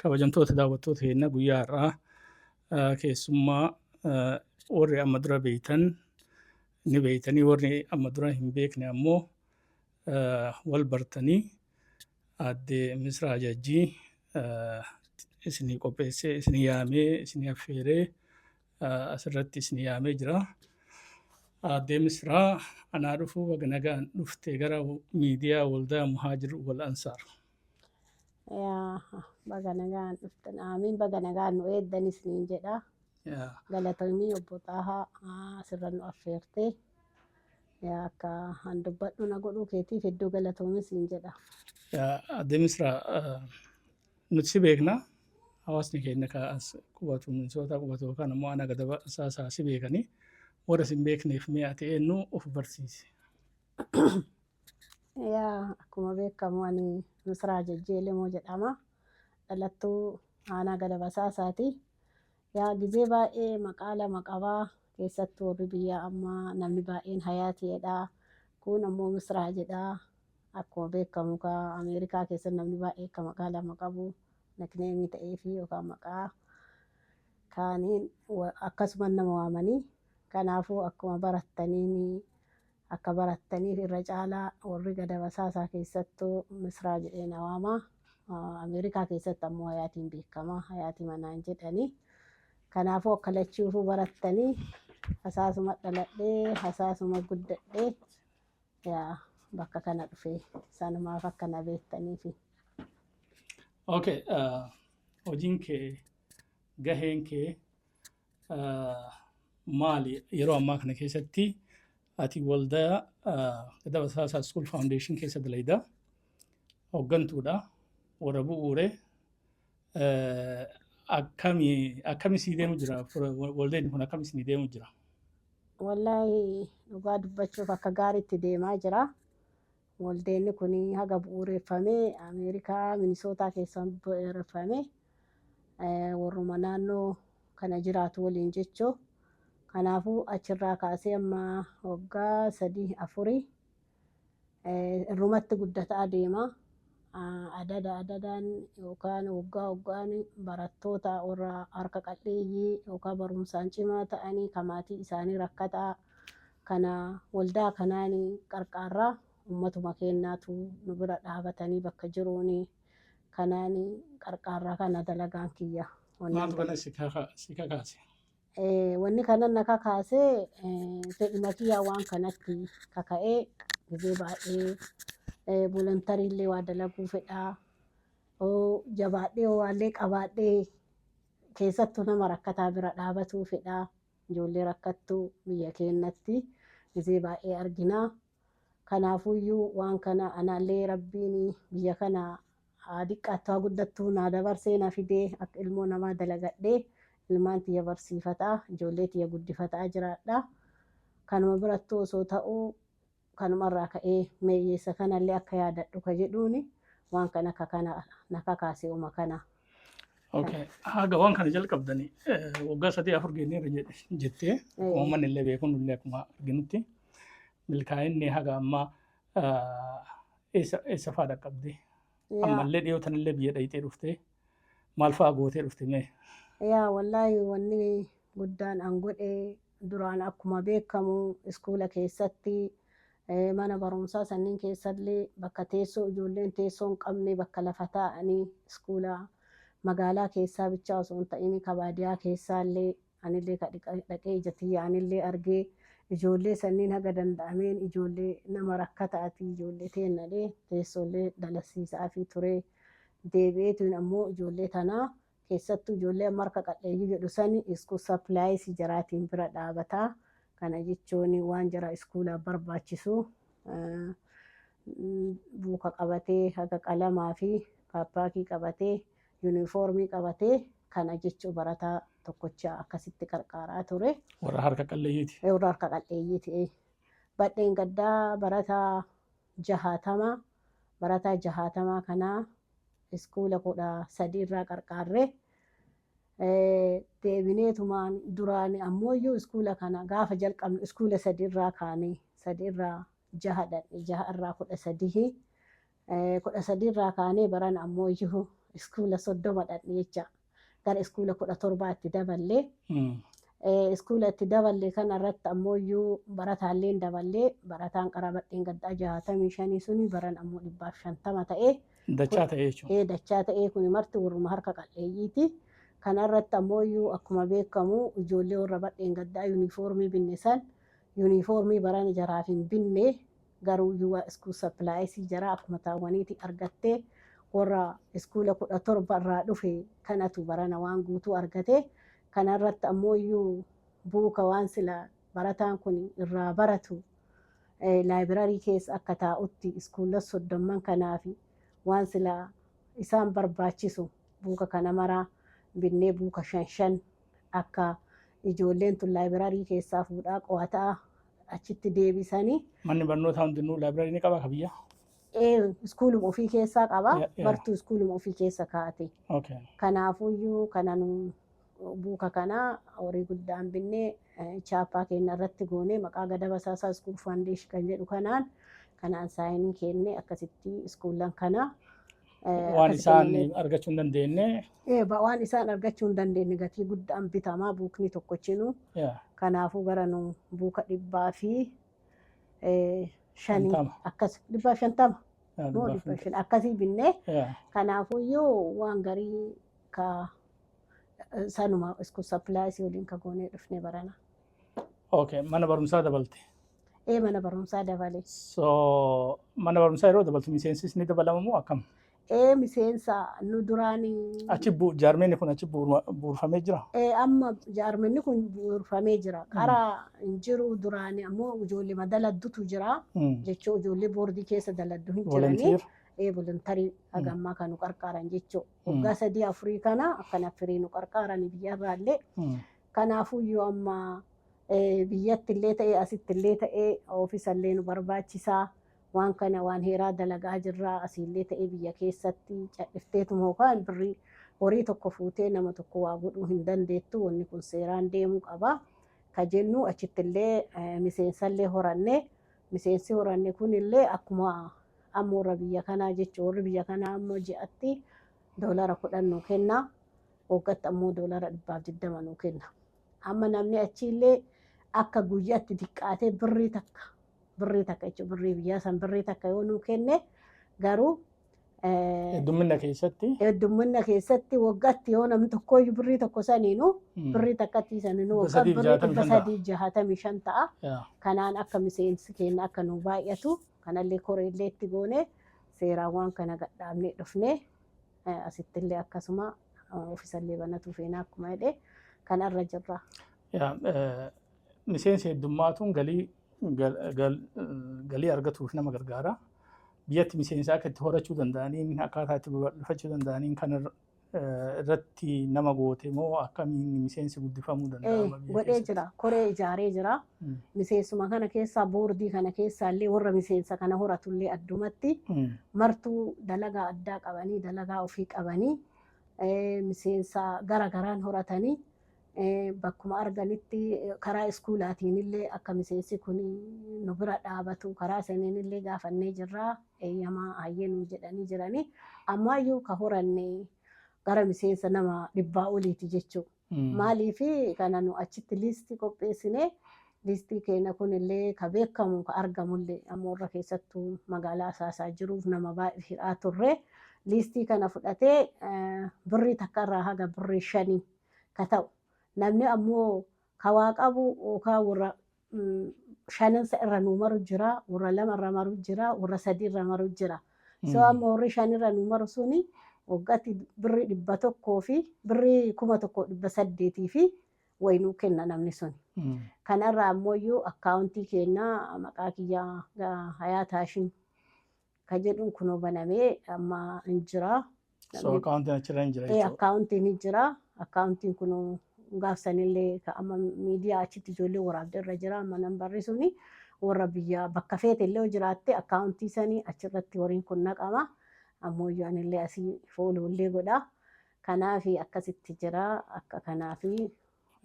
Kabajamtoota daawwattoota keenya, guyyaa har'aa keessummaa warri amma dura beeytan ni beeytanii, warri amma dura hin beekne ammoo wal bartanii, aadde Misraa Jajjii isinii qopheessee, isinii yaamee, isinii affeeree asirratti isinii yaamee jira. Aadde Misraa, anaa dhufuu, baga nagaan dhufte gara miidiyaa Waldaa Muhaajir Wal Ansaar. Yaa, baga nagaan dhuftan. Aamiin, baga nagaan nu eeddanis niin jedha. Galatoomii obbo Xaahaa, asirra nu affeertee. Yaa, akka an dubbadhu na godhuu keetiif hedduu galatoomis niin jedha. Aadde Misraa, nuti si beekna. Hawaasni keenya ka as qubatu, Minisootaa qubatu yookaan ammoo ana Gadaba Asaasaa si beekanii, warra si hin beekneef mee ati eenyu, of barsiisi. Yaa, akkuma beekamu ani Misraa Jajjee Lemoo jedhama. Dhalattuu aanaa Gadab Asaasaati. Yaa, gizee baay'ee maqaa lama qabaa. Keessattuu warri biyyaa ammaa namni baay'een Hayaatii jedha. Kun ammoo Misraa jedha. Akkuma beekamu ka Ameerikaa keessatti namni baay'ee akka maqaa lama qabu nickname ta'ee fi yookaan maqaa kaaniin akkasuma nama waamanii. Kanaafuu akkuma barattaniin, akka barattaniif irra caalaa warri Gadab Asaasaa keessattuu Misraa jedhee na waama. Ameerikaa keessatti ammoo Hayaatiin beekama. Hayaatii manaan jedhani. Kanaafuu akka lachuufuu barattanii, Hasaasuma dhaladhee, Hasaasuma guddadhee, yaa, bakka kana dhufee sanumaaf akka na beektaniifi. Okay, hojiin kee, gaheen kee maali yeroo ammaa kana keessatti? Ati waldaa Gadab Asaasaa School Foundation keessa dalayda. Hooggantuudha. Warra bu'uure. Akkami sii deemu jira? Waldeen kun akkami isinii deemu jira? Wallaahi, dhugaa dubbachuuf akka gaariitti deemaa jira. Waldeenni kun haga bu'uureffamee Ameerikaa Minisootaa keessa bu'uureffame warruma naannoo kana jiraatu waliin jechuu. Kanaafuu achirraa kaasee amma waggaa 3 afurii irrumatti guddataa deema. Adada adadaan yookaan waggaa waggaan barattoota warra harka qalleeyyii yookaan barumsaan cimaa ta'anii kan maatii isaanii rakkataa kana waldaa kanaan qarqaarraa, ummatuma keenyaatu nu bira dhaabatanii bakka jiruun kanaan qarqaarraa kana dalagaan kiyya. Maaltu kana si kakaase? Wanni kana na kakaasee fedhuma kiyyaa waan kanatti kaka'ee. Gizee baay'ee voluntary illee waa dalaguu fedhaa. Jabaadhee waallee qabaadhee keessattuu nama rakkataa bira dhaabatuu fedhaa. Ijoollee rakkattuu biyya keenyatti gizee baay'ee arginaa. Kanaafuyyuu waan kana anaallee Rabbiin biyya kana haa diqqaattu haa guddattuu naa dabarsee na fidee akka ilmoo namaa dalagadhee ilmaan tiyya barsiifataa, ijoollee tiyya guddifataa jiraadha. Kanuma birattuu osoo ta'uu kanumarraa ka'ee meeyyeessa kanallee akka yaadadhu ka jedhuuni waan kana akka kana na kakaase uma kana. Okay. Haga waan kana jalqabdanii waggaa 3 4 geenyeerra jettee, akkuma uummanni illee beekuun illee akkuma arginutti milkaa'inni haga ammaa eessa eessa fa'aa dhaqqabde? Ammallee dhiyoo tanallee biyya dhayxee dhuftee maal fa'aa gootee dhufte mee? Yaa, wallaahi wanni guddaan an godhe duraan akkuma beekamu iskuula keessatti, mana barumsaa sanniin keessallee bakka teessoo ijoolleen teessoo hin qabne, bakka lafa taa'anii, iskuula magaalaa keessaa bichaa osoo hin ta'in ka baadiyaa keessaallee anillee ka dhaqee ija tiyya anillee argee ijoollee sanniin haga danda'ameen ijoollee nama rakkataati, ijoollee teennadhee teessoollee dalasiisaafii ture. Deebi'eetiin ammoo ijoollee tanaa, keessattuu ijoollee amma harka qalleeyyii jedhu sani, school supplies jaraatiin bira dhaabataa. Kana jechuun waan jara iskuulaaf barbaachisu buuka qabatee, haga qalamaa fi backpack qabatee, yuunifoormii qabatee, kana jechuu barataa tokkocha akkasitti qarqaaraa ture. Warra harka qalleeyyiiti. Warra harka qalleeyyii ta'e. Badheen gaddaa barataa 60, barataa 60 kanaa iskuula 13 irraa qarqaarree deebineetumaan. Duraan ammoo iskuula kana gaafa jalqabnu iskuula sadi irraa kaanee, sadi irraa jaha dhaqne, jaha irraa 13, 13 irraa kaanee baran ammoo iyyuu Iskuula 30 dhaqne jecha. Gara iskuula 17 itti daballee. Iskuula itti daballe kana irratti ammoo iyyuu barataallee daballee, barataan qara badheen gaddaa 65 suni baran ammoo 150 ta'ee. Dachaa ta'e jechuudha. Ee, dachaa ta'ee. Kun marti warruma harka qalleeyyiiti. Kana irratti ammoo iyyuu akkuma beekamu ijoollee warra badheen gaddaa yuunifoormii binne san, yuunifoormii barana jaraaf hin binne, garuu iyyuu school suppliesii jaraa akkuma taawwaniiti argattee, warra iskuula 17 irraa dhufe kanatu barana waan guutuu argate. Kana irratti ammoo iyyuu buuka waan sila barataan kun irraa baratu library keessa akka taa'utti iskuula 30n kanaaf waan sila isaan barbaachisu buuka kana maraa binnee, buuka shan shan akka ijoolleen tun library keessaa fuudhaa qo'ataa achitti deebisanii. Manni barnootaa hundinuu library ni qaba ka biyya? Ee, iskuuluma ofii keessaa qaba. Bartuu iskuuluma ofii keessa kaa'ate. Kanaafuyyuu kana nu buuka kana horii guddaan binnee, chaappaa keenya irratti goonee, maqaa Gada Basaasaa School Foundation kan jedhu kanaan signii kenne, akkasitti iskuullan kana Waan akkasitti isaan argachuu hin dandeenye. Waan isaan argachuu hin dandeenye gatii guddaan bitamaa buukni tokkochinuu. Kanaafuu gara nu buuka 105 50. Akkas 150 moo 150. 500 akkasii binnee. Kanaafuyyuu waan garii ka sanuma school suppliesii waliin ka goonee dhufne barana. Okay. Mana barumsaa dabalte. Ee, mana barumsaa dabale. So mana barumsaa yeroo dabaltu miseensis ni dabalama moo akkam? Ee, miseensa nu duraan Achi jaarmeenni kun achi bu'uurfamee jira. Ee, amma jaarmenni kun bu'uurfamee jira. Karaa hin jiru, duraan ammoo ijoollee daladdutu jira. Jechuun ijoollee boordii keessa daladdu hin jiranii. Volunteer. Ee, volunteerii haga ammaa kan nu qarqaaran jechuudha. Waggaa sadii afurii kana akkana firii nu qarqaaran biyyarraallee. Kanaafuyyuu amma biyyatti illee ta'ee asitti illee ta'ee ofiisallee nu barbaachisaa. Waan kana waan heeraa dalagaa jirraa, asiillee ta'ee biyya keessatti cadhifteetuma yookaan birrii horii tokko fuutee nama tokko waa godhuu hin dandeettu, wanni kun seeraan deemuu qaba. Ka jennu achitti illee miseensallee horannee, miseensi horanne kunillee akkuma amma warra biyya kanaa jechuun, warri biyya kanaa ammoo ji'atti $10 nuu kenna. Waggaatti ammoo $120 nuu kenna. Amma namni achiillee akka guyyaatti xiqqaatee birrii takka, birrii takka jechuun birrii biyyaa san, birrii takka yoo nuu kenne garuu Heddummina keessatti. Heddummina keessatti waggaatti yoo namni tokkooyyuu birrii tokko saniinuu birrii takkatti saniinuu waggaa 365 birrii dhibba ta'a. 365 ta'a. Kanaan akka miseensi keenya akka nu baay'atu kanallee koreellee itti goone, seeraan waan kana gadhaabnee dhufne, asittillee akkasuma ofiisallee banatu feena akkuma jedhe kanarra jirra. Yaa, miseensi heddummaatuun galii argatuuf nama gargaara. Biyyatti miseensa akka itti horachuu danda'aniin, akkaataa itti babal'ifachuu danda'aniin kan irratti nama goote moo akkamiin miseensi guddifamuu danda'ama biyya Godhee keessatti? jira. Koree ijaaree jira. Miseensuma kana keessaa, boordii kana keessaa illee warra miseensa kana horatullee addumatti martuu dalagaa addaa qabanii, dalagaa ofii qabanii, miseensa gara garaan horatanii, bakkuma arganitti karaa iskuulaatiin illee akka miseensi kun nu bira dhaabatu karaa saniin illee gaafannee jirra, eeyyamaa hayyee nu jedhanii jiranii, ammaayyuu ka horanne gara miseensa nama 100 oliiti jechuudha. Maaliif kana nu achitti liistii qopheessine, liistii keenya kunillee ka beekamu ka argamullee amma warra keessattuu magaalaa Asaasaa jiruuf nama baay'ee hidhaa turre, liistii kana fudhatee birrii takka irraa haga birrii 5 ka ta'u, namni ammoo ka waa qabu yookaan warra shanansa irra nu maru jira, warra lama irra maru jira, warra sadi irra maru jira. So amma warri shan irra nu maru suni waggaatti birrii 100 fi birrii 1800 fi wayinuu kenna namni sun. Kanarraa ammoo akkaawuntii keenyaa maqaa kiyyaa Hayaat Haashim ka jedhuun kunoo banamee amma hin jira. So akkaawuntiin achirra hin jira jechuudha. Akkaawuntiin hin jira. Akkaawuntiin kun gaafsanillee ka amma miidiyaa achitti ijoollee waraabde irra jira. Amma nambarri suni warra biyya bakka feete illee yoo jiraatte akkaawuntii sanii achirratti horiin kun naqama. Ammoo anillee asii fooloollee godha. Kanaaf akkasitti jira. Akka kanaafi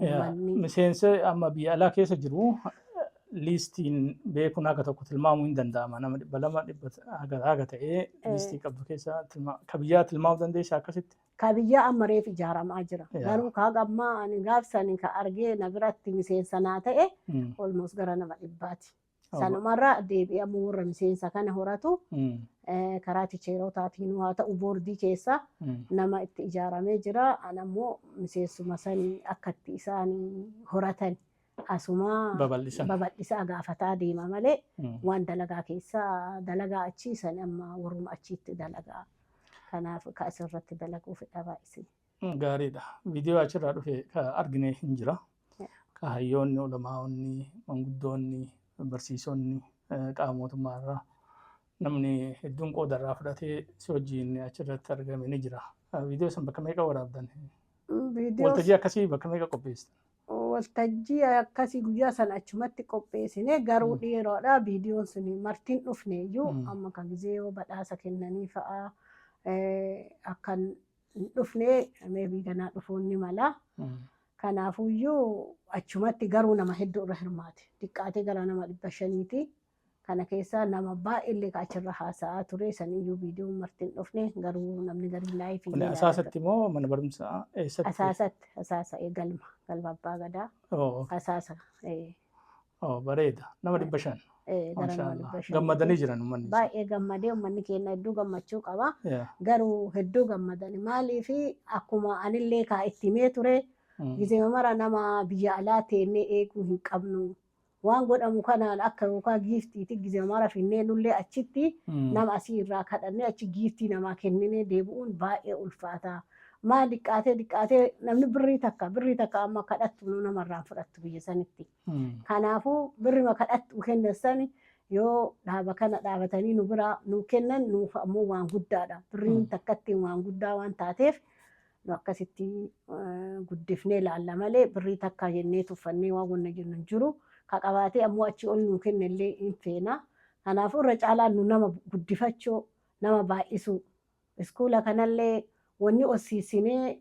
uummanni. Miseensa amma biyya alaa keessa jiru Liistiin beekuun haga tokko tilmaamuu hin danda'ama. Nama 200 dhibba haga ta'ee liistii qabdu keessa ka biyyaa tilmaamuu dandeessaa akkasitti? Ka biyyaa amma reef ijaaramaa jira. Yaa. Garuu ka haga ammaa ani gaafsani ka argee na biratti miseensa naa ta'e almost gara nama 100ti. Sanumarra deebi'ee ammoo warra miseensa kana horatu karaa teacherotaatiin haa ta'u boordii keessa nama itti ijaaramee jira. Ani ammoo miseensuma sanii akka itti isaan horatan asuma Babal'isan. Babal'isaa gaafataa deema malee waan dalagaa keessaa dalagaa achii san amma warruma achiitti dalagaa. Kanaaf ka asirratti dalaguu fedha baay'isee. Gaariidha. Viidiyoo achirraa dhufe ka argine hin jira. Ka hayyoonni, ulamaa'onni, manguddoonni, barsiisonni, qaama mootummaa irraa namni hedduun qooda irraa fudhatee si wajjin achirratti argame ni jira. Viidiyoo san bakka meeqa waraabdan? Viidiyoo Waltajjii akkasii bakka meeqa qopheessitan? Waltajjii akkasii guyyaa sana achumatti qopheessine, garuu dhiiroodha viidiyoon sun martiin dhufne iyyuu amma kan gizee yoo badhaasa kennanii fa'aa akkan hin dhufne, maybe ganaa dhufuun ni mala. Kanaafuyyuu achumatti garuu nama hedduu irra hirmaate. Xiqqaatee gara nama 500ti. Kana keessa nama baay'eellee ka achirra haasa'aa ture, saniyyuu viidiyoon martiin dhufne, garuu namni garii live Kun Asaasatti moo mana barumsaa eessatti? Asaasatti, Asaasa, galma abbaa gadaa. Asaasa. Oh, bareeda. Nama 500. Gara nama Maashaallah. 500. Gammadanii jiran uummanni. Baay'ee gammadee, uummanni keenya hedduu gammachuu qaba. Garuu hedduu gammadani, maaliif akkuma anillee kaa itti himee ture, gizee mara nama biyya alaa teennee eeguu hin qabnu. Waan godhamu kanaan akka yookaan giiftiiti gizee mara finnee nullee achitti nama asii irraa kadhannee achi giiftii namaa kenninee deebi'uun baay'ee ulfaata. Maal, diqqaatee diqqaatee namni birrii takka amma kadhattu nu namarraan fudhattu biyya sanitti. Kanaafuu birrima kadhattu kennan sani yoo dhaaba kana dhaabatanii nu biraa nu kennan, nuuf ammoo waan guddaadha. Birriin takkatti waan guddaa waan taateef nu akkasitti guddifnee ilaalla malee birrii takka jennee tuffannee waan wanna jennu hin jiru. Ka qabaatee ammoo achii ol nuu kennellee hin feena. Kanaafuu irra caalaan nu nama guddifachuu, nama baay'isuu. Iskuula kanallee wanni ossiisinee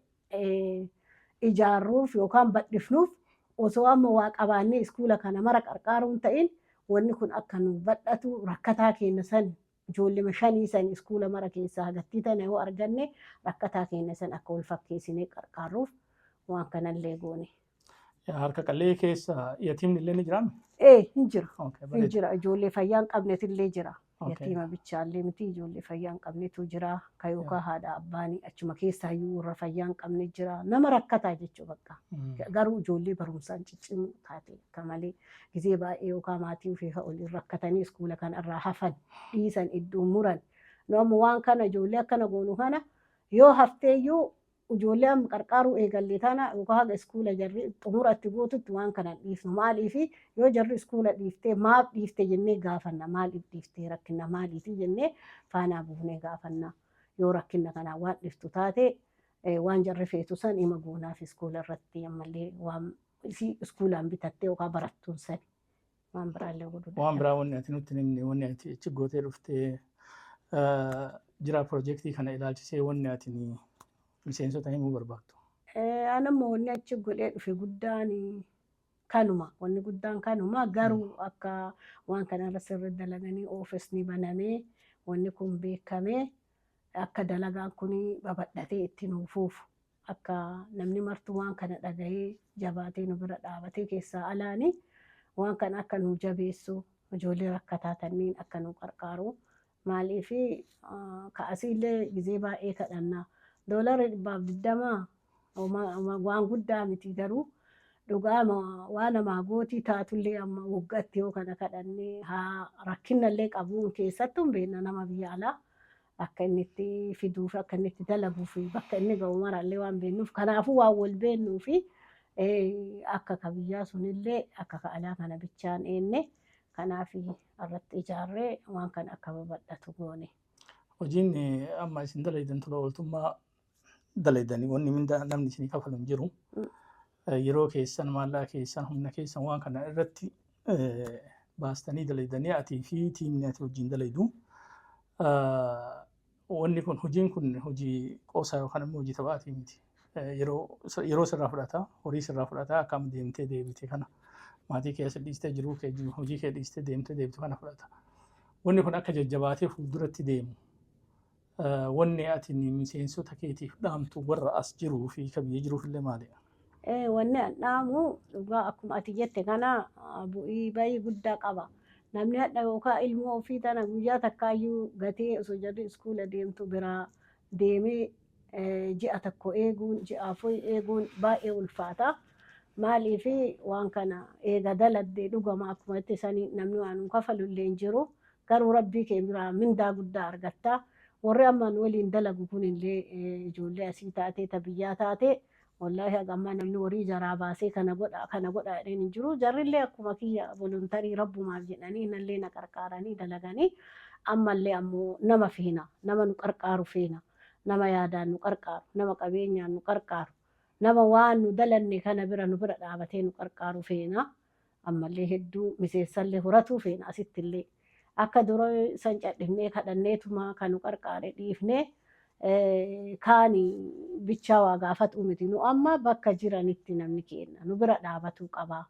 ijaarruuf yookaan badhifnuuf osoo amma waa qabaannee iskuula kana mara qarqaaruun ta'in, wanni kun akka nu badhatu, rakkataa keenya san, ijoollema shanii san iskuula mara keessaa hagattii tana yoo arganne, rakkataa keenya san akka wal fakkeessinee qarqaarruuf waan kanallee goone. Harka qallee keessa yatiimni illee ni jiraame? Ee, hin jira. Okay, Hin bareeda. jira, ijoollee fayyaa hin qabnetillee jira. Yatiima bichaallee miti, ijoollee fayyaa hin qabnetu jira. Ka yookaan haadha abbaanii achuma keessaayyuu warra fayyaa hin qabne jira. Nama rakkataa jechuu bakka. Garuu ijoollee barumsaan ciccimoo taate akka malee gizee baay'ee yookaan maatii ofii waliin rakkatanii iskuula kana irraa hafan, dhiisan, iddoo muran. Nu amma waan kana ijoollee akkana goonu kana yoo hafteeyyuu ijoollee amma qarqaaruu eegalle tana yookaan haga iskuula jarri xumura itti gootutti waan kana hin dhiifnu. Maaliifi yoo jarri iskuula dhiiftee maaf dhiifte jennee gaafanna. Maaliif dhiiftee, rakkina maaliifi jennee faanaa buufnee gaafanna. Yoo rakkina kanaa waan dhiiftu taate, waan jarri feetu san ima goonaaf, iskuula irratti ammallee waan isii iskuulaan bitattee yookaan barattuun sani waan biraallee godhuu Waan danda'a. Biraa wanni ati nutti hin himne, wanni ati achi gootee dhuftee jira piroojeektii kana ilaalchisee wanni ati miseensota himuu barbaaddu? An ammoo wanni achi godhee dhufe guddaan kanuma. Wanni guddaan kanuma, garuu akka waan kanarra sirri dalaganii oofisni banamee wanni kun beekamee akka dalagaan kun babal'atee itti nuuf fufu, akka namni martuu waan kana dhagahee jabaatee nu bira dhaabatee keessaa alaanii waan kana akka nu jabeessu, ijoollee rakkataa tanniin akka nu qarqaaru. Maaliif ka asiillee gizee baay'ee kadhanna, doolari 120 waan guddaa miti, garuu dhugaama waan namaa gootii taatullee amma waggaatti yoo kana kadhannee haa rakkinallee qabuun keessattuu hin beekna, nama biyya alaa akka inni itti fiduu fi akka inni itti dalaguu fi bakka inni ga'u marallee waan beeknuuf, kanaafuu waan wal beeknuu fi akka ka biyyaa sunillee akka ka alaa kana bichaan eenne, kanaaf irratti ijaarree waan kana akka babal'atu goone. Hojiin amma isin dalaydan tola ooltummaa dalaydanii, wanni mindaa namni isinii kafalu hin jiru. Yeroo keessan, maallaqa keessan, humna keessan waan kana irratti baastanii dalaydanii atii fi tiimni ati wajjin dalaydu. Wanni kun, hojiin kun hojii qoosaa yookaan immoo hojii taphaatii miti. Yeroo sirraa fudhata, horii sirraa fudhata, akkam deemtee deebite kana. Maatii keessa dhiistee, jiruu kee, hojii kee dhiistee deemtee deemtu kana fudhata. Wanni kun akka jajjabaatee fuulduratti deemu, wanni ati miseensota keetiif dhaamtu warra as jiruu fi ka biyya jiruuf illee maali? Wanni an dhaamu, dhugaa akkuma ati jette kana, bu'ii bayii guddaa qaba. Namni hadha yookaan ilmoo ofii tana guyyaa takkaayyuu gatee osoo jarri iskuula deemtu biraa deemee ji'a 1 eeguun, ji'a 4 eeguun baay'ee ulfaata. Maaliif, waan kana eega daladdee, dhugama akkuma itti sanii namni waan nu kafalu illee hin jiru. Garuu rabbii kee biraa mindaa guddaa argatta. Warri amma nu waliin dalagu kun illee, ijoollee asii taatee ta biyyaa taate, wallaahi haga ammaa namni horii jaraa baasee kana godha kana godha jedheen hin jiru. Jarrillee akkuma kiyya voluntary rabbumaaf jedhanii nallee na qarqaaranii dalaganii. Ammallee ammoo nama feena, nama nu qarqaaru feena, nama yaadaan nu qarqaaru, nama qabeenyaan nu qarqaaru, nama waan nu dalanne kana bira nu bira dhaabatee nu qarqaaru feena. Ammallee hedduu miseensallee horatuu feena. Asittillee akka dura san cadhifnee kadhanneetuma kan nu qarqaare dhiifnee kaani bichaa waa gaafatu miti. Nu amma bakka jiranitti namni keenya nu bira dhaabatuu qaba.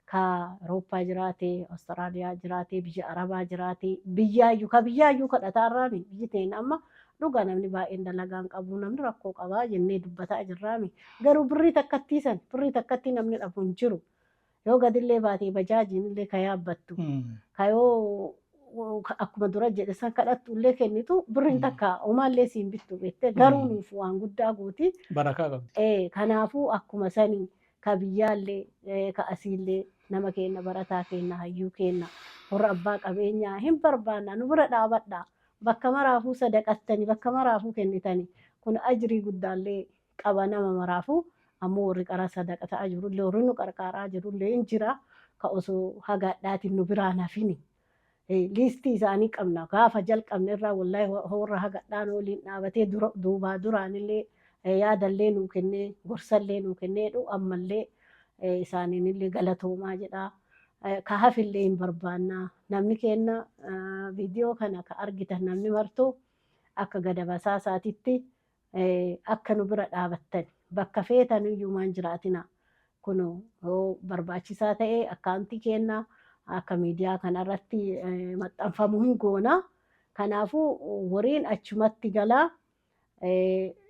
Ka Awurooppaa jiraate, Awustiraaliyaa jiraate, biyya Arabaa jiraate, biyyaayyuu ka biyyaayyuu kadhataa irraami. Biyyi teenya amma dhugaa namni baay'een dalagaan qabu, namni rakkoo qabaa jennee dubbataa jirraami. Garuu birrii takkattii san, birrii takkattii namni dhabu hin jiru. Yoo gadillee baatee bajaajiin illee ka yaabbattu, ka yoo akkuma dura jedhe san kadhattu illee kennitu, birriin takka homaallee siin bittu beektee, garuu nuuf waan guddaa gooti. Barakaa qabdi. Kanaafuu akkuma sanii ka biyyaallee ka asiillee nama keenya, barataa keenya, hayyuu keenya, warra abbaa qabeenyaa hin barbaanna. Nu bira dhaabadha. Bakka maraafuu sadaqattani, bakka maraafuu kennitani, kun ajrii guddaallee qaba nama maraafuu. Ammoo warri qara sadaqataa jirullee, warri nu qarqaaraa jirullee hin jira, ka osoo hagaadhaatiin nu biraa nafini. Liistii isaanii qabna. Gaafa jalqabne irraa wallaahi warra hagadhaan waliin dhaabatee duubaa duraanillee yaadallee nuu kennee, gorsallee nuu kennee dhu, ammallee isaaniinillee galatoomaa jedha. Ka hafillee hin barbaannaa. Namni kenna viidiyoo kana ka argitan namni martuu akka gada basaasaatitti akka nu bira dhaabattan, bakka feetan iyyuu maan jiraatina. Kun yoo barbaachisaa ta'e akkaawuntii kenna akka miidiyaa kanarratti maxxanfamu hin goona. Kanaafuu wariin achumatti galaa.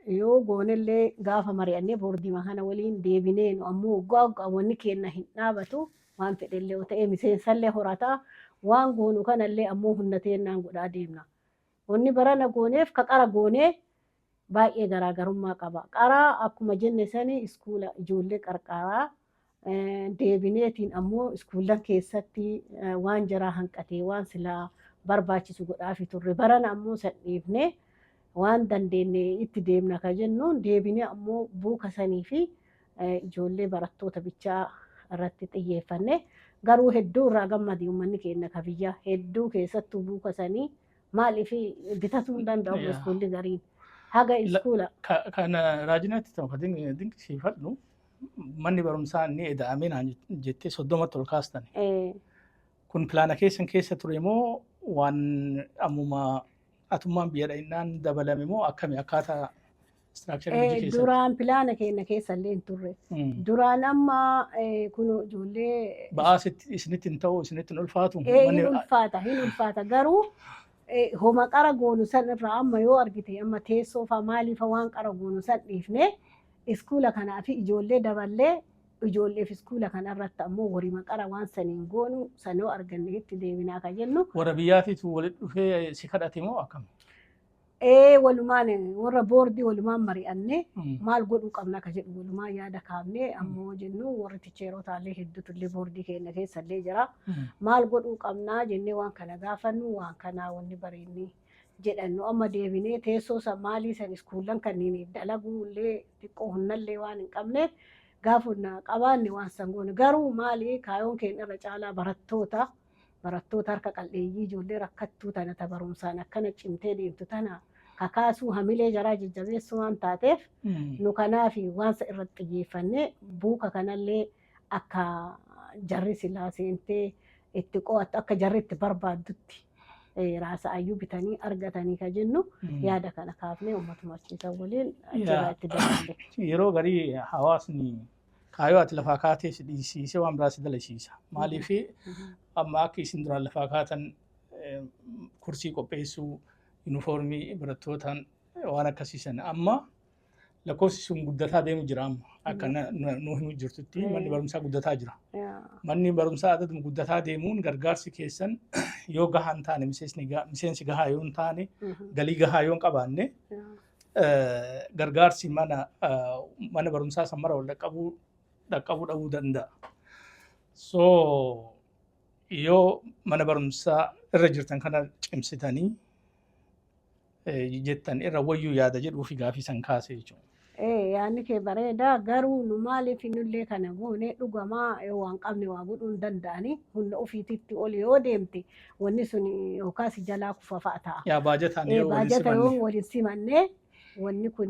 Yoo goonellee gaafa mari'annee boordiima kana waliin deebinee, nu ammoo waggaa waggaa wanni kenna hin dhaabatu. Waan fedhellee yoo ta'e miseensallee horataa, waan goonu kanallee ammoo humna teennaan godhaa deemna. Wanni barana gooneef ka qara goonee baay'ee garaagarummaa qaba. Qaraa akkuma jenne sani iskuula ijoollee qarqaaraa deebineetiin ammoo iskuullan keessatti waan jaraa hanqatee, waan silaa barbaachisu godhaafi turre. Barana ammoo san dhiifnee waan dandeenye itti deemna ka jennuun deebinee ammoo buuka sanii fi ijoollee barattoota bichaa irratti xiyyeeffanne. Garuu hedduu irraa gammadi uummanni keenya ka biyya hedduu, keessattuu buuka sanii. Maaliif, bitatuu hin danda'u iskuulli gariin haga iskuula. Kana raajinaatti ta'u kan dinqisiifadhu, manni barumsaa inni eda'amee naan jettee 30tti ol kaastan. Kun pilaana keessan keessa ture moo waan ammuma atummaan biyya dha'innaan dabalame moo akkami akkaataa structure hojii keessatti? Duraan pilaana keenya keessa illee hin turre. Duraan amma kun ijoollee Ba'aa isinitti hin ta'u, isinitti hin ulfaatu? Hin ulfaata, hin ulfaata, garuu homa qara goonu san irraa amma yoo argite, amma teessoo fa maalii fa waan qara goonu san dhiifne iskuula kanaa fi ijoollee daballee, ijoolleef iskuula kana irratti ammoo warima qara waan saniin goonu san yoo arganne itti deebinaa ka jennu. Warra biyyaatiitu walitti dhufee si kadhate moo akkam? Ee, walumaan warra boordii walumaan mari'annee maal godhuu qabna ka jedhu walumaan yaada kaafnee, ammoo jennu warri teacherotaallee hedduutu illee boordii keenya keessa illee jira. Maal godhuu qabnaa jennee waan kana gaafannu, waan kana wanni bareenni jedhannu amma deebinee teessoo san maalii san iskuullan kanneen dalaguu illee xiqqoo humnallee waan hin qabneef, gaafa humna qabaanne waan san goone. Garuu maali, kaayoon keenya irra caalaa barattoota harka qalleeyyii, ijoollee rakkattuu tana, ta barumsaan akkana cimtee deemtu tana kakaasuu, hamilee jaraa jajjabeessuu waan taateef, nu kanaaf waan irratti xiyyeeffannee buuka kanallee akka jarri silaa seentee itti qo'attu, akka jarri itti barbaaddutti raasa'ayyuu bitanii argatanii ka jennu yaada kana kaafnee uummatuma achiisan waliin achirraa itti daballe. Yeroo garii hawaasni Kaayyoo ati lafaa kaatee si dhiisiisee waan biraa si dalasiisa. Maaliif amma akka isin duraan lafaa kaatan kursii qopheessuu, yuunifoormii barattootaan waan akkasiisan, amma lakkoofsi sun guddataa deemu jira. Amma akka nu himu jirtutti manni barumsaa guddataa jira. Manni barumsaa adaduma guddataa deemuun gargaarsi keessan yoo gahaa hin taane, miseensi gahaa yoo hin taane, galii gahaa yoo hin qabaanne, gargaarsi mana barumsaa san mara wal dhaqqabuu dhabuu danda'a. So yoo mana barumsaa irra jirtan kana cimsitanii jettan irra wayyuu yaada jedhuu fi gaafii san kaase jechuudha. Yaadni kee bareedaa, garuu nu maaliif nullee kana goone? Dhugamaa yoo waan qabne waa godhuu hin danda'ani, humna ofiititti ol yoo deemte wanni sun yookaan si jalaa kufa fa'a ta'a. Yaa baajataan yoo waliin Baajata yoo simanne. Waliin simanne wanni kun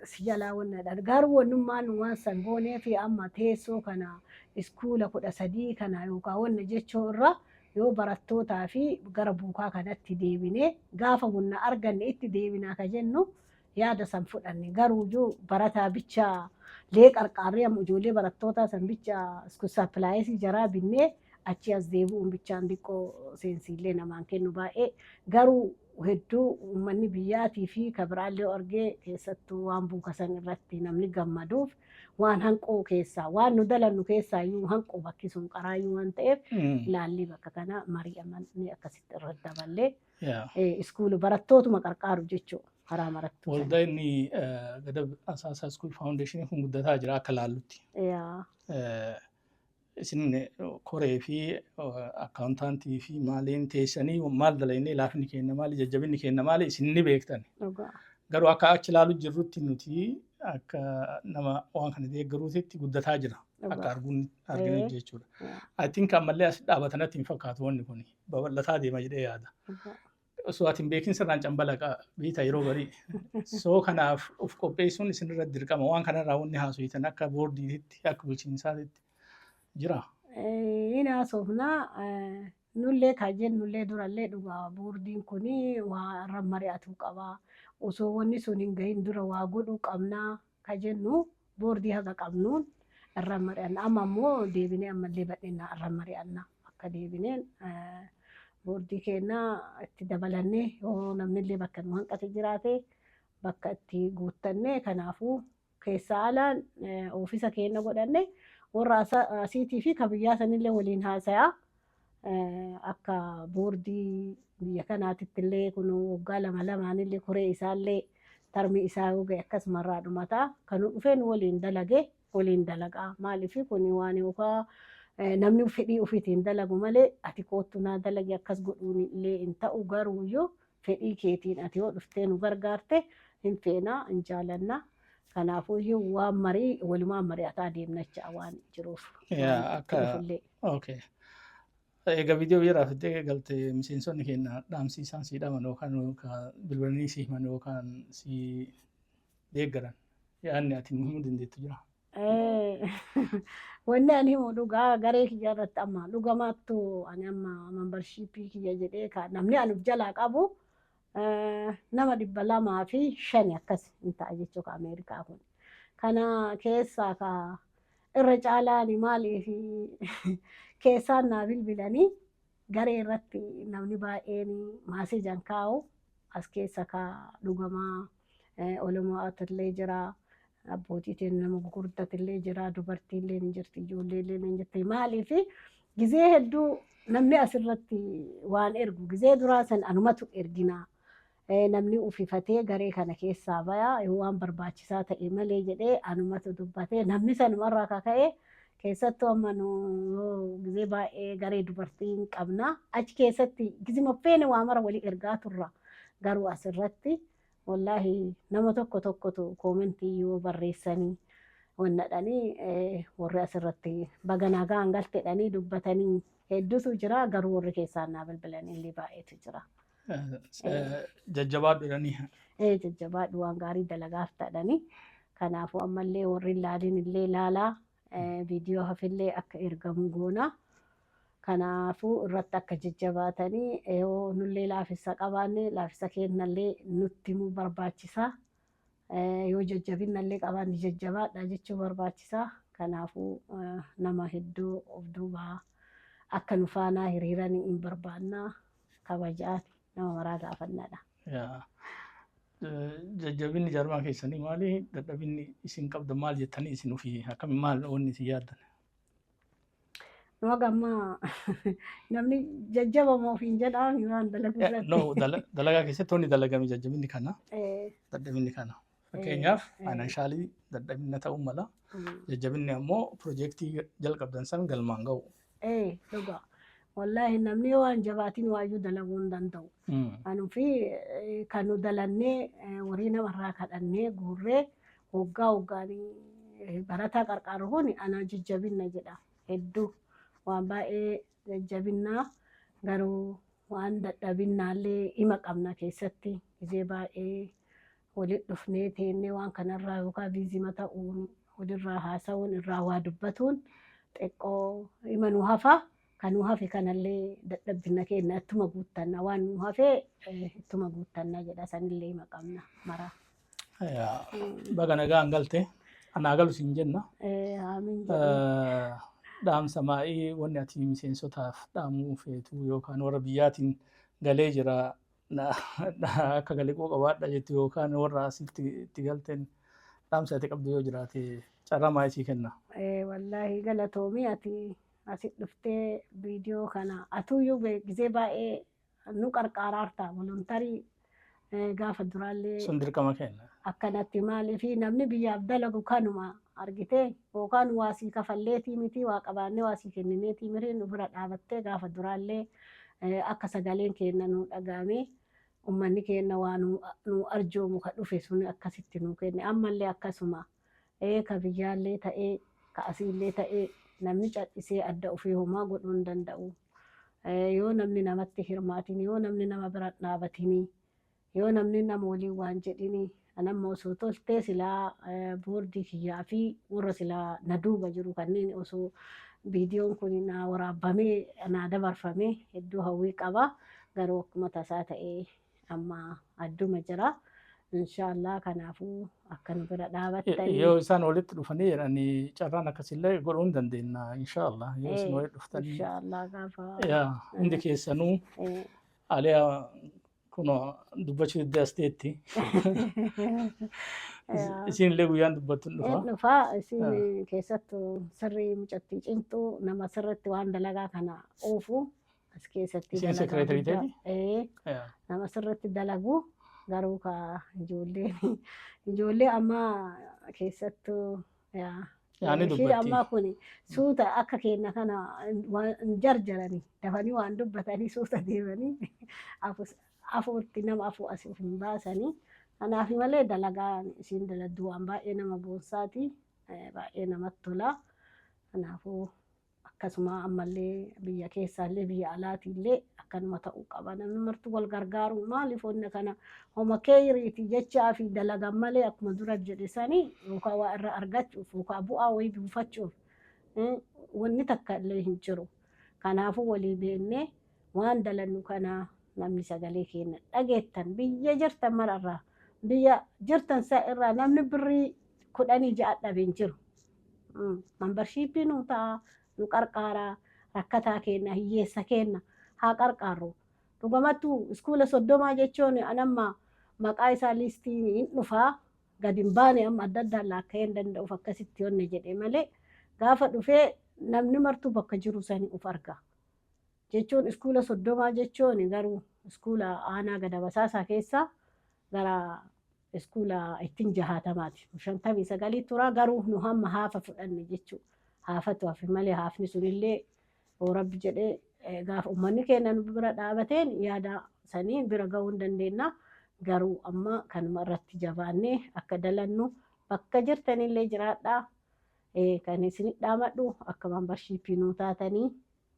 si jalaa wannadha. Garuu wannummaan nu waan san goonee fi amma teessoo kana iskuula 13 kana yookaan wanna jechuu irra yoo barattootaa fi gara buukaa kanatti deebinee gaafa humna arganne itti deebinaa ka jennu yaada san fudhanne. Garuu iyyuu barataa bicha lee qarqaarree amma ijoollee barattootaa san bicha supplies jaraa binnee achi as deebi'uun bichaan xiqqoo seensiillee namaan kennu baay'ee. Garuu hedduu uummanni biyyaatii fi ka biraallee argee, keessattuu waan buuka san irratti namni gammaduuf, waan hanqoo keessaa waan nu dalannu keessaa iyyuu hanqoo bakki sun qaraayyuu waan ta'eef ilaallii bakka kana mari'amanii akkasitti irratti daballee iskuulu barattootuma qarqaaru jechuudha karaa marattuu sana. Waldaa inni Gadab Asaasaa School Foundation kun guddataa jira akka laallutti. Isin koree fi accountant fi maaliin teessanii maal dalagnee, laafni kenna maali, jajjabinni kenna maali, isin ni beektan. Garuu akka achi ilaalu jirrutti nuti akka nama waan kana deeggaruutitti guddataa jira. Akka arguun arginu jechuudha. I think ammallee as dhaabatanatti hin fakkaatu, wanni kun babal'ataa deema jedhee yaada. Osoo ati hin beekin sirnaan cambalaqa beekta yeroo barii. So kanaaf of qopheessuun isinirra dirqama. Waan kanarraa wanni haasoftan akka boordiitti, akka bulchiinsaatitti jira. Hin haasofnaa, nullee kan jennullee durallee dhugaa boordiin kun waa irra mari'atuu qaba. Osoo wanni sun hin gahin dura waa godhuu qabnaa ka jennu boordii haga qabnuun irra mari'anna. Amma immoo deebinee ammallee bal'inaa irra mari'anna. Akka deebineen boordii keenyaa itti dabalannee yoo namnillee bakka nu hanqate jiraate bakka itti guuttannee, kanaafuu keessaa alaan oofisa keenya godhanne warra asiitii fi ka biyyaa sanillee waliin haasayaa, akka boordii biyya kanaatitti illee kun waggaa lama lamaanillee koree isaallee tarmii isaa yoo ga'e akkasumarraa dhumataa kan nu dhufee nu waliin dalage waliin dalagaa. Maaliif kun waan yookaan namni fedhii ofiitiin dalagu malee ati koottu naa dalagi akkas godhuun illee hin ta'u. Garuuyyuu fedhii keetiin ati yoo dhuftee nu gargaarte hin feenaa, hin jaalannaa. Kanaafuyyuu waan marii walumaan mari'ataa deemnachaa waan jiruuf. Akka okay. Egaa viidiyoo biraa fiddee galte, miseensonni keenya dhaamsi isaan sii dhaman yookaan bilbilanii si himan yookaan si deeggaran yaadni ati nu himuu dandeettu jira? Wanni ani himu dhugaa garee kiyya irratti amma dhugamaattu ani amma membership kiyya jedhee ka namni ani of jalaa qabu nama 205 akkas hin ta'a jechuudha Ameerikaa kun. Kana keessaa ka irra caalaan maaliif keessaan naa bilbilanii garee irratti namni baay'een message-an kaa'u as keessa ka dhugamaa olomaatillee jira. Abbootiitiin nama gurguddatillee jira, dubartiillee ni jirti, ijoolleellee ni jirti. Maaliif gizee hedduu namni asirratti waan ergu gizee duraa san anumatu erginaa. Namni ufifatee garee kana keessaa baya yoo waan barbaachisaa ta'e malee jedhee anumatu dubbatee namni sanumarraa kaka'e. Keessattuu amma nu gizee baay'ee garee dubartii hin qabna. Achi keessatti gizima feene waa mara walii ergaa turra. Garuu asirratti wallaahi nama tokko tokkotu comment yoo barreessanii wannadhanii warri asirratti baga nagaan galtedhanii dubbatanii hedduutu jira. Garuu warri keessaan naa bilbilanii illee baay'eetu jira. Jajjabaadhu jedhanii. Jajjabaadhu, waan gaarii dalagaaf ta'anii. Kanaafuu ammallee warri ilaalin illee ilaalaa, viidiyoo hafillee akka ergamu goona. Kanaafuu irratti akka jajjabaatanii, yoo nullee laafissa qabaanne laafissa kennallee nutti himuu barbaachisa. Yoo jajjabinallee qabaanne jajjabaadha jechuu barbaachisa. Kanaafuu nama hedduu of duubaa akka nu faanaa hiriiranii hin barbaannaa kabajaan nama maraa gaafannaadha. Jajjabinni jaarmaa keessanii maali? Dadhabinni isin qabda maal jettanii isin ofii akkami maal wanni isin yaaddan? Nu haga ammaa namni jajjabamoo ofiin jedhaa waan dalagu irratti. No, dalagaa keessatti wanni dalagame jajjabinni kana, dadhabinni kana. Fakkeenyaaf financially dadhabinna ta'uu mala. Jajjabinni ammoo piroojeektii jalqabdan san galmaan ga'u. Ee, dhugaa. Wallaahi namni yoo waan jabaatiin waayyuu dalaguu hin danda'u. Anuu fi kan nu dalannee horii namarraa kadhannee guurree waggaa waggaan barataa qarqaaru kun ana jajjabinna jedha. Hedduu waan baay'ee jajjabinnaa, garuu waan dadhabinnaallee hima qabna. Keessatti gizee baay'ee walitti dhufnee teennee waan kanarraa yookaan busy ta'uun walirraa haasa'uun irraa waa dubbatuun xiqqoo hima nu hafa. Kan nu hafe kanallee dadhabbina keenya ittuma guuttanna, waan nu hafe ittuma guuttanna jedha, sanillee hima qabna maraa. Baga nagaan galte. Anaa galu siin jenna. Amiin jedhee. Dhaamsa maa'ii wanni ati miseensotaaf dhaamuu feetu yookaan warra biyyaatiin galee jira akka galee qabaadha jettu yookaan warra asitti itti galteen dhaamsa ati qabdu yoo jiraate carraa maa'ii sii kenna. Wallaahi galatoomii, ati asit dhuftee viidiyoo kana atuyyuu gizee baay'ee nu qarqaaraarta voluntary gaafa duraallee. Sun dirqama kenna. Akkanatti maaliifi namni biyyaaf dalagu kanuma argite yookaan waasii kafalleetii miti, waa qabaannee waasii kennineetii miti, nu bira dhaabattee gaafa duraallee akka sagaleen keenya nu dhagahame ummanni keenya waa nu arjoomu ka dhufe sun akkasitti nu kenne. Ammallee akkasuma ka biyyaallee ta'ee ka asiillee ta'ee namni cal'isee adda ofii homaa godhuu hin danda'u. Yoo namni namatti hirmaatin, yoo namni nama bira dhaabatinii, yoo namni nama waliin waan jedhini, anamma osoo toltee silaa boordii kiyyaa fi warra silaa na duuba jiru kanneen osoo viidiyoon kun na waraabamee na dabarfamee hedduu hawwii qaba. Garuu akkuma tasaa ta'ee amma adduma jira. Inshaallah kanaafuu akka nu bira dhaabattanii. Yoo isaan walitti dhufanii jedhanii carraan akkasillee godhuu hin dandeenya inshaallah yoo isin walitti dhuftanii. Inshaallah gaafa. Yaa hundi keessanuu aliyaa kun dubbachuu diddee as teetti. Isin illee guyyaan dubbattu hin dhufa. Dhufaa, isin keessattuu sirrii mucattii cimtuu nama sirriitti waan dalagaa kana oofu as keessatti. Isin secretary ta'eeti? Ee, nama sirriitti dalagu, garuu ka ijoolleen ijoollee amma keessattuu Yaani ishii dubbatti. Ammaa kun suuta akka keenya kana waan jarjaranii dafanii waan dubbatanii suuta deemanii afuutti nama afuu asii of hin baasanii. Kanaaf malee dalagaan isiin daladdu waan baay'ee nama boonsaati, baay'ee namatti tola. Kanaafuu akkasuma ammallee biyya keessaallee biyya alaatiillee akkanuma ta'uu qaba. Namni martuu wal gargaaru, maaliif wanna kana homa keeyriiti jechaa fi dalagan malee akkuma dura jedhe sanii yookaan waa irraa argachuuf yookaan bu'aa wayii buufachuuf wanni takka illee hin jiru. Kanaafuu walii beennee waan dalannu kana namni sagalee keenya dhageettan biyya jirtan mararraa, biyya jirtan sa irraa namni birrii 16 dhabe hin jiru. Membership nu ta'a, nu qarqaaraa, rakkataa keenya, hiyyeessa keenya haa qarqaarru. Dhugamattuu iskuula 30 jechuun anamma maqaa isaa listiin hin dhufaa gadi hin baane, amma adda addaan laakka'ee hin danda'uuf akkasitti yonne jedhe malee gaafa dhufee namni martuu bakka jiru sani uf arga. Jechuun iskuula 30 jechuun garuu iskuula aanaa gada basaasaa keessaa gara iskuula ittiin jahatamaati. 59 tura, garuu nu hamma haafa fudhanne jechuudha. Haafatu hafe malee haafni sunillee yoo rabbi jedhee gaafa uummanni keenya nu bira dhaabateen yaada sanii bira gahuu hin dandeenya. Garuu amma kanuma irratti jabaannee akka dalannu bakka jirtanillee jiraadhaa. Kan isinit dhaamadhu akka membership nuu taatanii.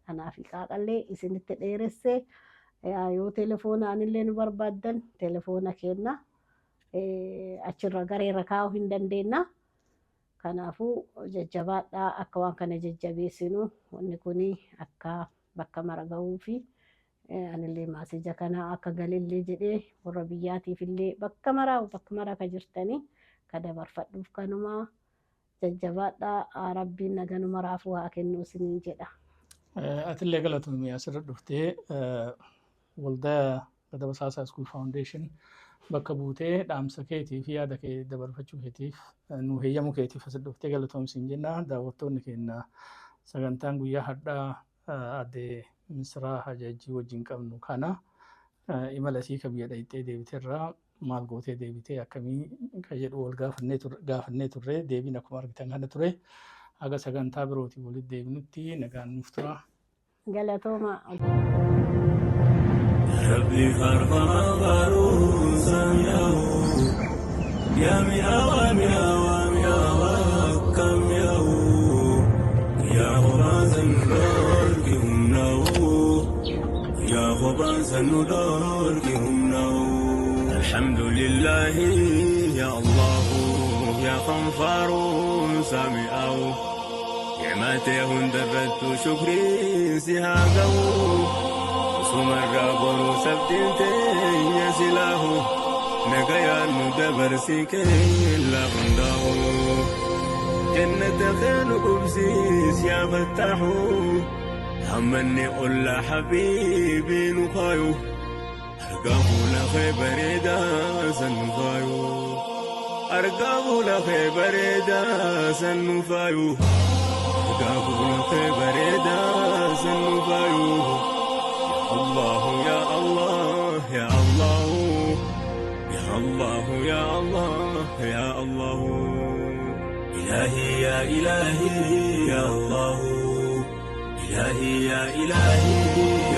Kanaaf qaaqallee isinitti dheeresse, yoo telefoonaan illee nu barbaaddan telefoona kenna achirra gareerra kaa'uu hin dandeenya. Kanaafuu jajjabaadhaa, akka waan kana jajjabeessinu, wanni kun akka bakka mara gahuu fi anillee message kana akka galillee jedhee warra biyyaatiif illee bakka maraa bakka mara ka jirtanii ka dabarfadhuuf kanuma. Jajjabaadhaa, Rabbiin naganuma raafuu haa kennu isiniin jedha. Atillee galatoomii, asirra dhuftee waldaa Gada Basaasaa School Foundation bakka buutee dhaamsa keetii fi yaada kee dabarfachuu keetiif, nu heeyyamuu keetiif asirra dhuftee galatoomsiin jenna. Daawwattoonni keenya, sagantaan guyyaa har'aa aadde Misraa Hajajjii wajjin qabnu kana, imala isii ka biyya dhayxee deebiteerraa maal gootee deebitee, akkamii ka jedhu wal gaafannee turre. Deebiin akkuma argitan kana ture. Haga sagantaa birootii walitti deebinutti nagaan nuuf tura. Galatooma. ربي فرفما فاروسا ياهو يا مئة مئة ومئة كم ياهو يا خبازا دورك هم نو يا خبازا دورك هم نو. الحمد لله يا الله يا خنفار سامئو نعمته درت شكري سهاقه سمر برو سبتين يا سلاه نقيا ندبر سكين لغنداو جنة خير قبسيس يا فتاحو همني قل حبيبي نخايو أرقاه لخي بريدا سنفايو أرقاه لخي بريدا سنفايو أرقاه لخي بريدا سنفايو. الله يا الله يا الله يا الله يا الله يا الله إلهي يا إلهي يا الله إلهي يا إلهي.